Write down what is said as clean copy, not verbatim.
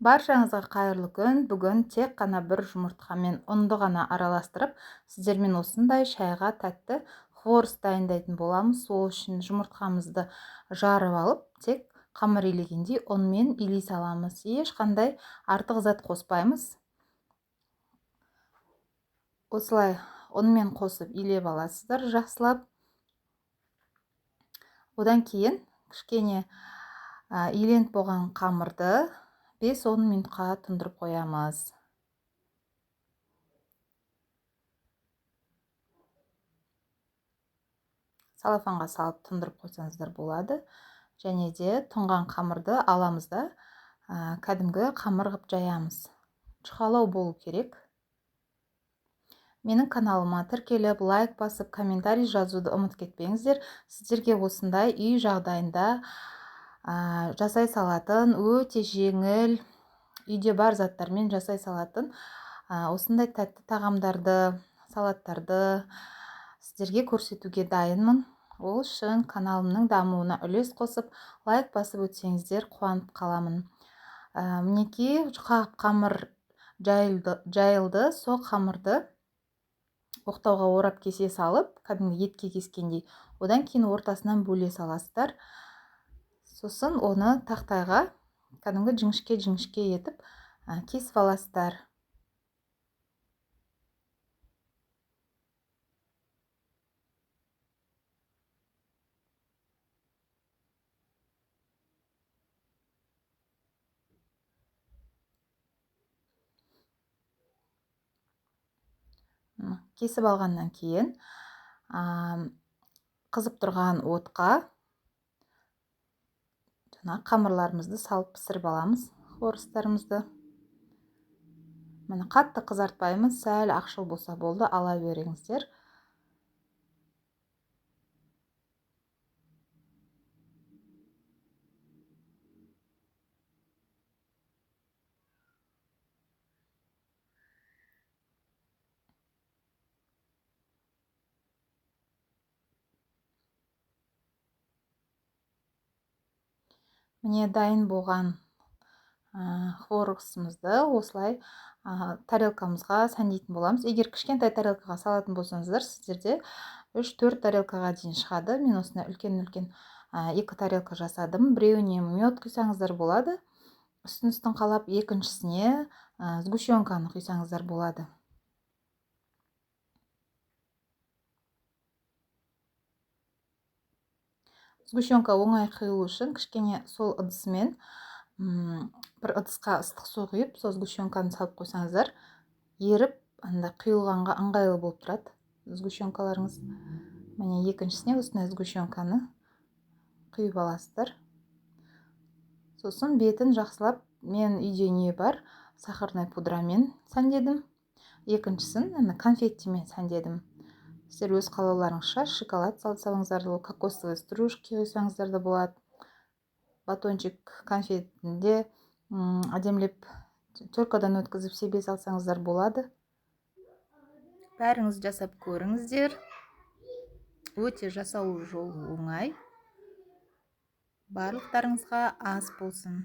Баршаңызға қайырлы күн. Бүгін тек қана бір жұмыртқа мен ұнды ғана араластырып, сіздермен осындай шайға тәтті хворост дайындайтын боламыз. Сол үшін жұмыртқамызды жарып алып, тек қамыр илегендей ұнмен илей саламыз. Ешқандай артық зат қоспаймыз. Осылай ұнмен қосып илеп аласыздар жақсылап. Одан кейін кішкене иленіп болған қамырды 5-10 минутқа тұндырып қоямыз. Салафанға салып тұндырып қойсаңыздар болады. Және де тұнған қамырды аламыз да, кәдімгі қамыр қып жаямыз. Жұқалау болу керек. Менің каналыма тіркеліп, лайк басып, комментарий жазуды ұмытып кетпеңіздер. Сіздерге осындай үй жағдайында жасай салатын, өте жеңіл, үйде бар заттармен жасай салатын, осындай тәтті тағамдарды, салаттарды сіздерге көрсетуге дайынмын. Ол үшін каналымның дамуына үлес қосып, лайк басып өтсеңіздер қуанып қаламын. Мінекей, жұқа қамыр жайылды. Сол қамырды оқтауға орап кесе салып, кәдімгі етке кескендей, одан кейін ортасынан бөле саласыздар. Сосын оны тақтайға кәдімгі жіңішке-жіңішке етіп кесіп аласыздар. Кесіп алғаннан кейін қызып тұрған отқа жаңа қамырларымызды салып пісіріп аламыз, хворостарымызды. Міне, қатты қызартпаймыз, сәл ақшыл болса болды, ала беріңіздер. Міне, дайын болған хворостымызды осылай тарелкамызға сәндейтін боламыз. Егер кішкентай тарелкаға салатын болсаңыздар, сіздерде 3-4 тарелкаға дейін шығады. Мен осындай үлкен-үлкен 2 тарелка жасадым. Біреуіне мед құйсаңыздар болады, үстін-үстін қалап, екіншісіне сгущенканы құйсаңыздар болады. Сгущенка оңай құйылу үшін кішкене сол ыдысымен, бір ыдысқа ыстық су құйып, сол сгущенканы салып қойсаңыздар, еріп, анда құйылғанға ыңғайлы болып тұрады сгущенкаларыңыз. Міне, екіншісіне осындай сгущенканы құйып аласыздар. Сосын бетін жақсылап, мен үйде не бар, сахарный пудрамен сәндедім. Екіншісін ана конфеттимен сәндедім. Сіздер өз қалауларыңызша шоколад салсаңыздар да, кокосовый стружки құйсаңыздар да болады. Батончик конфетінде әдемілеп теркадан өткізіп себе салсаңыздар болады. Бәріңіз жасап көріңіздер. Өте жасалу жолы оңай. Барлықтарыңызға ас болсын.